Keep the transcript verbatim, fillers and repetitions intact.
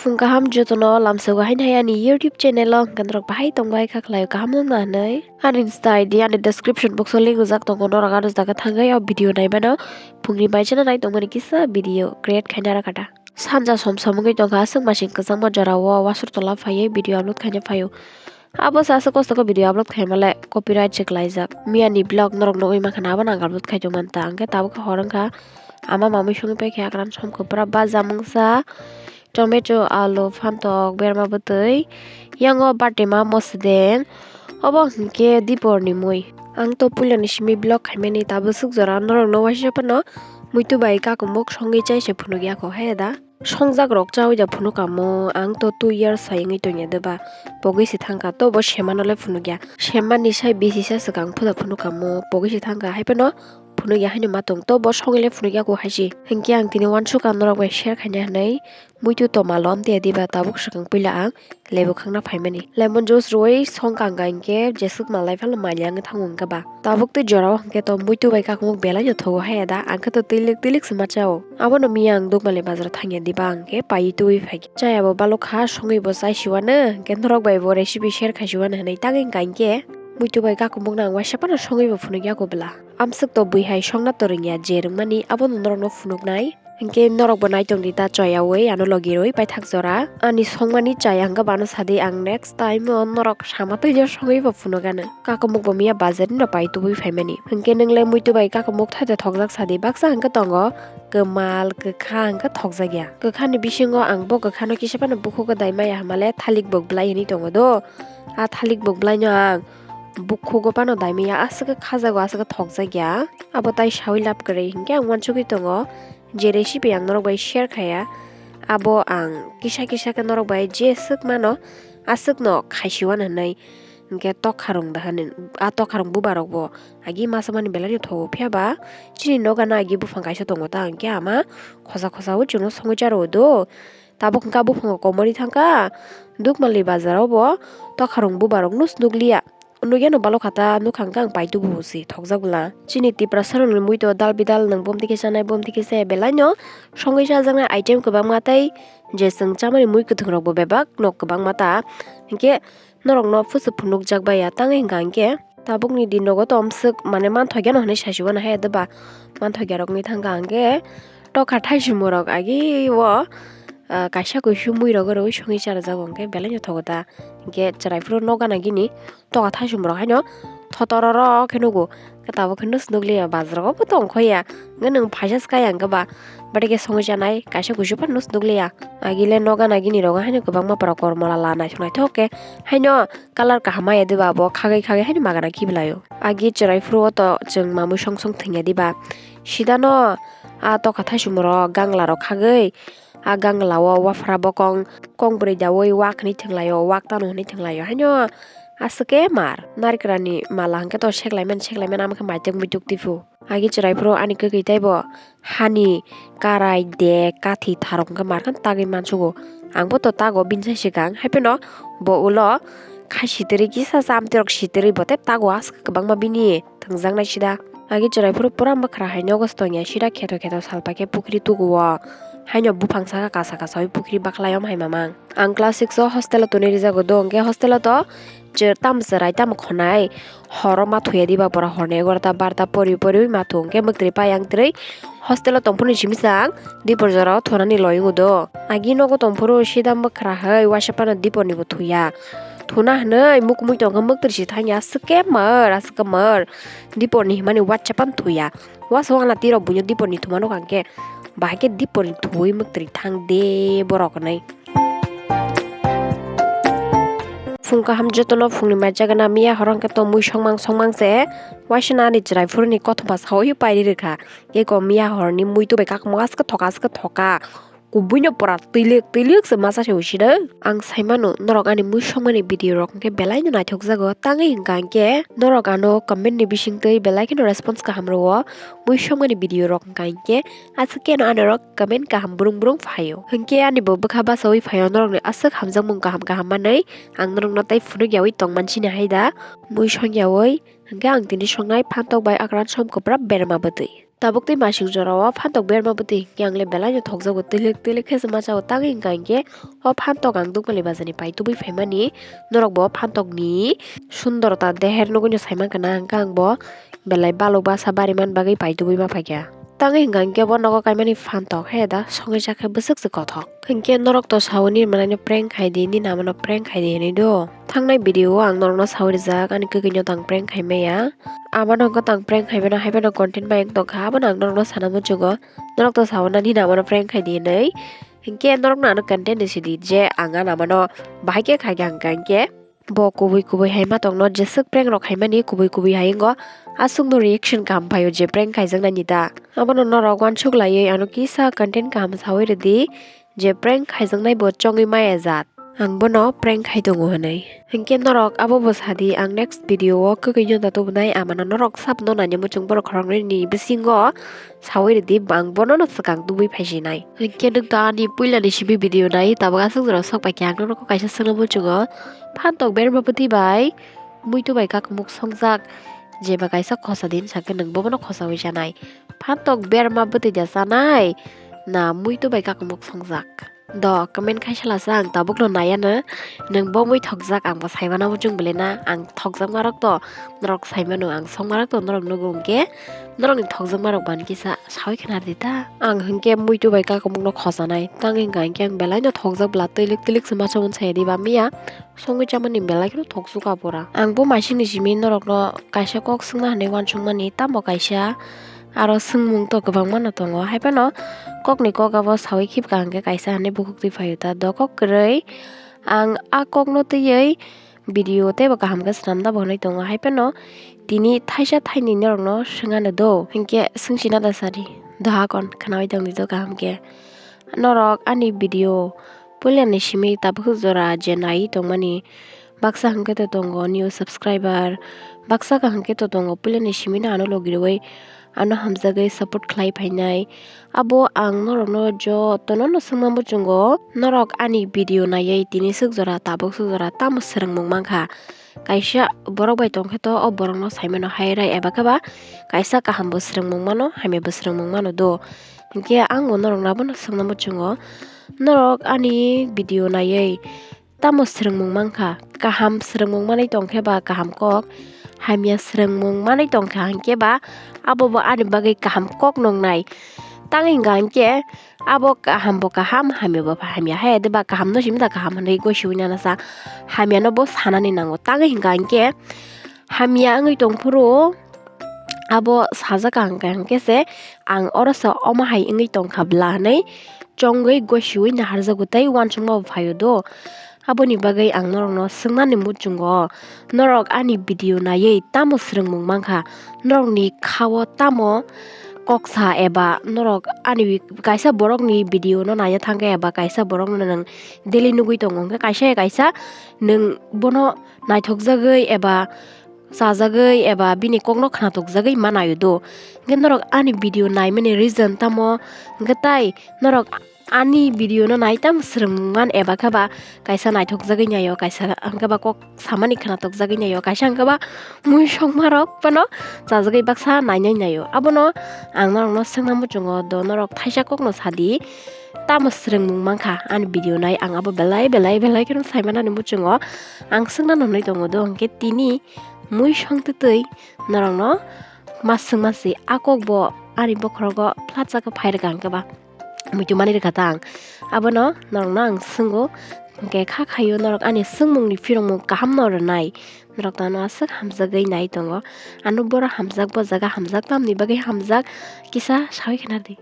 Phung kaham jotono lamsogo haini hai ani YouTube channel o hwnkhe norok bahai tongbai kha khlaio kaham wngna hinwi. Ani Insta I D ani description box o link rijak tongo, norok ano jaga thangwi o video naimano phungni baisano nai tongmani kisa video create khaina rakha da. Sanja som som wngwi tongkha aswk masing kwchangma jorao wasur tola phaiwi video upload khaina phaio. Abo se aswk kosto khe video upload khaimale copyright se klaijak. Miyani vlog norok nugwi mankha na, abono ang upload khai tongmani ta, hwnkhe tabuk khe hor wngkha. Ama mamwi songwi paikha, akran somkhe pura baja mungsa, tomato, alu, phantok, berma bwtwi, yango batwi ma mosodeng. Obo hwnkhe diporni mui. Ang to puilani simi vlog khaimani, tabuk swk jora norokno waisa phano muitu bai kakumuk songwi chai se phunukya kho, he da? Songjak rok chaui da phunuk kamo, ang to two years sai wngwi tongya de ba, pogwi se thangkha, to bo semano le phunukya, semani sai bisi sa swkang phuda phunuk kamo, pogwi se thangkha, hai phano phunukya haino ma tong, to bo songwi le phunukya kho hai se. Hinkhe ang tini uansukha norok bai share khaina hinwi, muitu toma lo amtwi ya diba, tabuk swkang puila ang lebu khangna phaimani. Lemon juice rwui songkha hwnkha hinkhe jeswk malai phano manya wngwi thango hwnkhe ba. Tabuk tei jorao hwnkhe to muitu bai kakumuk belai no thogo hai da, ang khe to twilik twilik se ma chao. Abono miya ang Dukmali bazar thangya diba, ang khe paiwi twiwi phaikha. Chaya bo balok kha, songwi bo chai siwano, hwnkhe norok bai bo recipe share khai siwano hinwi tangwi hwnkha hinkhe muitu bai kakumukno ang waisa phano songwi bo phunukya kho bwla. Amswk to bui hai songna to rwngya, je rwngmani abono norokno phunuknai. Hinkhe norok bo naitong di ta, choyaui ano logi rwi paithak jora. Ani songmani chaya hwnkhe bano sadi, ang next time o norok sama twi no songwi bo phunukgano. Kakumuk bo miya bazar no pai tubui phaimani. Hinkhe nwng le muitu bai kakumuk thaida thokjak sadi, baksa hwnkhe tongo kwmal, kwkha hwnkhe thokjakya. Kwkhani bisingo ang bo kwkhano kisa phano bukhuk o dai maya hwnmale thalik bwk bwlai hinwi tongo do. A thalik bwk bwlaino ang bukhugo phano daimaya, aswk khe khajago, aswk khe thokjakya. Abo tai saui lab kwrwi hinkhe ang uansugwi tongo, je recipe ang norok bai share khaya, abo ang kisa kisa khe norok bai jeswk mano, aswkno khaisiwano hinwi. Hinkhe tokharung da hinwi, a tokharung bubarokbo agi masa mani belai no thogo, phiya ba chini nokgana agi buphang kaisa tongo ta, hinkhe ama khosa khosa o chwngno songwi charwo do. Tabuk hinkhe a buphango komorwi thangkha, Dukmali bazar o bo tokharung bubarokno se nukliya. Nukya no balok kha ta, nukha hwnkhe ang pai tubu se thokjak bwla. Chini Tiprasa rokni mui to dal bidal nwng bumtwi khe chanai, bumtwi khe chaya belai no songwi chajaknai item kwbangma tei je chwng chamani mui kwthwng rok bo bebak no kwbangma ta. Hinkhe norok no phusuk phunukjak bai ya tangwi hwnkha hinkhe tabuk ni din rogo to amswk mane manthoikya no hinwi sasiwano hai da ba, manthoikya rok wngwi thangkha hinkhe tokha thaisimo rok agi o, ah, kaisa kuisu mui rogo rwi songwi charajago hinkhe belai no thogo ta. Hinkhe chwrai phuru nokgana gini tokha thaisumrok haino thotororo khe nugo. Khe tabuk khe nus nukliya, bazar o bo tongkhoya. Hwnkhe nwng phaisa se kaya hwnkhe ba, bade khe songwi chanai kaisa kuisu phano nus nukliya. Agile nokgana gini rogo haino kwbangma pora kormola la naithok naithok khe haino colour kaham maya diba, bo khagwi khagwi haino magana khibilaio. Agi chwrai phuru o to chwng mamui song song thwngya diba. Sidano a tokha thaisumrok ganglarok khagwi, a ganglao waphra bokong kong bwrwi daui wak hwnwi thwnglaio, wak tano hwnwi thwnglaio. Haino aswk khe mar. Narikrani mala hwnkhe to seklaimani, seklaimani, amo khe maituk muituk tiphu. Agi chwrai phuru ani kwkwi teibo hani karai de kathi tharok hwnkhe mar khe tagwi mansugo. Ang bo to tago bini sai swkang, hai phano bo ulo khai sitirwi kisa chamtirok sitirwi bo tei tago aswk kwbangma bini. Thwngjaknai sida. Agi chwrai phuru pura mwkhra hai nogo se tongya, sida kheto kheto salpai khe pukhri tugu o. Haino buphang saka kasa kasa oi pukhri baklai om hai mamang. Ang class six o hostel o tonwi rijago do, hwnkhe hostel o to chwr tamo chwrai tamo khonai. Horo ma thuya diba pora horni egarota barota pori pori ma thu, hwnkhe mwktwi pai ang twrwi hostel o tongphuru ni simi chang dipor jora o thunani loigo do. Agi nogo tongphuru sida mwkhra hai waisa phano dipor ni bo thuya. Thuna hwnwi mukumui tongkha mwktwi si thangya, aswk khe mar, aswk khe mar. Dipor ni himani WhatsApp-o thuya. Uansukha wngna tiro buino dipor ni thuma nukha hwnkhe, bahai khe dipor ni thuwi mwktwi thang de borok hinwi. Phung kaham jotono phungni mai jagana miya horo hwnkhe to mui songmang songmang se. Waisa nani chwrai phuruni kothoma sawi pairi rwkha. Eko miya horni muitu bai kakmo aswk thoka aswk thoka. Kubuino pora twilik twilik se masa se usino. Ang saimano norok ani mui songmani video rok hwnkhe belai no naithok jago, tangwi hwnkha hwnkhe norok ano comment ni bisingtwi belai kheno response kaham rwo. Mui songmani video rok hwnkha hwnkhe aswk khe no anorok comment kaham brung brung phaio. Hwnkhe ani bo bwkha bachaui phaio norokni aswk hamjakmung kaham kaham manwi ang norokno tei phunuk yaui tongman sini hai da. Mui song yaui hwnkhe ang tini songnai phantok bai akran som kwprap berma bwtwi. Tabuk tei masing jora o phantok berma bwtwi hwnkhe ang le belai no thokjago, twilik twilik khe se ma chao. Tangwi hwnkha hinkhe o phantok ang Dukmali bazar ni pai tubui phaimani, norok bo o phantok ni sundorota deher nugui no sai mankha na, hwnkhe ang bo belai balok basa bari man bagwi pai tubui ma phaikha. Tangwi hwnkha hinkhe bo nogo kaimani phantok he da songwi chakhe bwswk se kothok. Hinkhe norok to sao nini manai no prank khai di, nini ama no prank khai di hinui do. Thangnai video o ang norok no saui rijak, ani kwkwi no tang prank khai maya. Ama no hwnkhe tang prank khai mano, hai phano content bai wng tongkha, abono ang norok no sana muchungo. Norok to sao na nini ama no prank khai di hinui. Hinkhe norok no ano content ni sidi je ang ani ama no bahai khe khai kha hwnkha hinkhe. Bo kubui kubui hai ma tongno, jeswk prank rok khaimani kubui kubui hai wngo. Aswkno reaction kaham phaio je prank khaijaknani da. Abono norok uansuk laiwi ano kisa content kaham saui rwdi je prank khaijaknai bo chongwi maya jat. Ang bono prank khai tongo hinui. Hinkhe norok abo bo sadi, ang next video o kwkwi no da tubunai, amano norok sabno naina muchung borok khoroknwi ni bisingo. Saui rwdi, ang bono no swkang tubui phaisinai. Hinkhe nwng to ani puilani simi video nai, tabuk aswk jora sok paikha, ang nono kaisa swngna muchungo. Phantok berma bwtwi bai muitu bai kakumuk songjak, jeba kaisa khosa din sakhe nwng bobono khosaui chanai. Phantok berma bwtwi da chanai, na muitu bai kakumuk songjak? Do comment khai sala sa, ang tabuk no nai ano. Nwng bo mui thokjak, ang bo sai mano muchung bwle na, ang thokjakma rok to norok sai mano, ang songma rok to norok nugo, hwnkhe norok ni thokjakma rok ban kisa saui khna rwdi ta. Ang hwnkhe muitu bai kakumuk no khosanai, tang hwnkha hinkhe ang belai no thokjak bwla, twilik twilik se ma chomon sai di ba miya, songwi chamani belai kheno thoksuka pura. Ang bo masing ni simi norok no kaisa kok swngna hinui uansuk mani, tamo kaisa. Aro swngmung to kwbangma no tongo, hai phano kokni kok abo saui khibka hwnkhe kaisa hinui bukhuk twi phaio ta, do kok kwrwi. Ang a kokno twiwi video teibo kaham khe swnamna bo hinui tongo, hai phano tini thaisa thainwi norokno swngano do, hinkhe swngchina da sadi, do hakon khwnaui tongdi do kaham khe. Norok ani video puilani simi tabuk jora je naiwi tongmani, baksa hwnkhe to tongo new subscriber, baksa kaham khe to tongo puilani simi no ano logi rwui ano hamjagwi support khlai phainai. Abo ang norokno jotono no swngna muchungo, norok ani video naiwi tini swk jora tabuk swk jora tamo swrwngmung mankha. Kaisa borok bai tongkhe to o borokno sai mano hai rai eba khe ba kaisa kaham bo swrwngmung mano, hamya bo swrwngmung mano do. Hinkhe ang bo norokno abono swngna muchungo, norok ani video naiwi tamo swrwngmung mankha? Kaham swrwngmung manwi tongkhe ba kaham kok, hamya swrwngmung manwi tongkha hinkhe ba abo bo ani bagwi kaham kok nongnai. Tang hwnkha hinkhe abo kaham bo kaham, hamya bo hamya, hai de ba kaham no simi da kaham hinwi gosiwi nana sa, hamya no bo sanani nango. Tang hwnkha hinkhe hamya wngwi tongphuru abo sajak kaham kaham khe se, ang oro se omo hai wngwi tongkha bwla hinwi chongwi gosiwi naharjago tei uansukma bo phaio do. Aboni bagwi ang norokno swngnani muchungo, norok ani video naiwi tamo swrwngmung mankha? Norokni khao tamo kok sa eba norok ani kaisa borokni video no naina thangkha eba kaisa borokno nwng daily nugwi tongo, hwnkhe kaisa ya kaisa nwng bono naithokjagwi eba chajagwi eba bini kokno khnatukjagwi ma naio do. Hwnkhe norok ani video naimani reason tamo? Hwnkhe tai norok ani video no nai tamo swrwngmung man eba khe ba kaisa naithokjagwi naio, kaisa hwnkhe ba kok samani khnatukjagwi naio, kaisa hwnkhe ba mui songma rok phano chajagwi baksa nainai naio. Abono ang norokno swngna muchungo do, norok thaisa kokno sadi, tamo swrwngmung mankha ani video nai? Ang abo belai belai belai kheno saimanani muchungo. Ang swngna nonwi tongo do, hwnkhe tini mui song twtwi norokno ma swngma se, a kok bo ani bokhorogo plat chakhe phai rwkha hwnkhe ba muitu manwi rwkha ta ang? Abono norokno ang swngo, hwnkhe kha khaio norok ani swngmungni phirongmung kaham no rwnai. Norok to ano aswk hamjagwi nai tongo, ano boro hamjak, bo jaga hamjak, tamni bagwi hamjak, kisa saui khna di.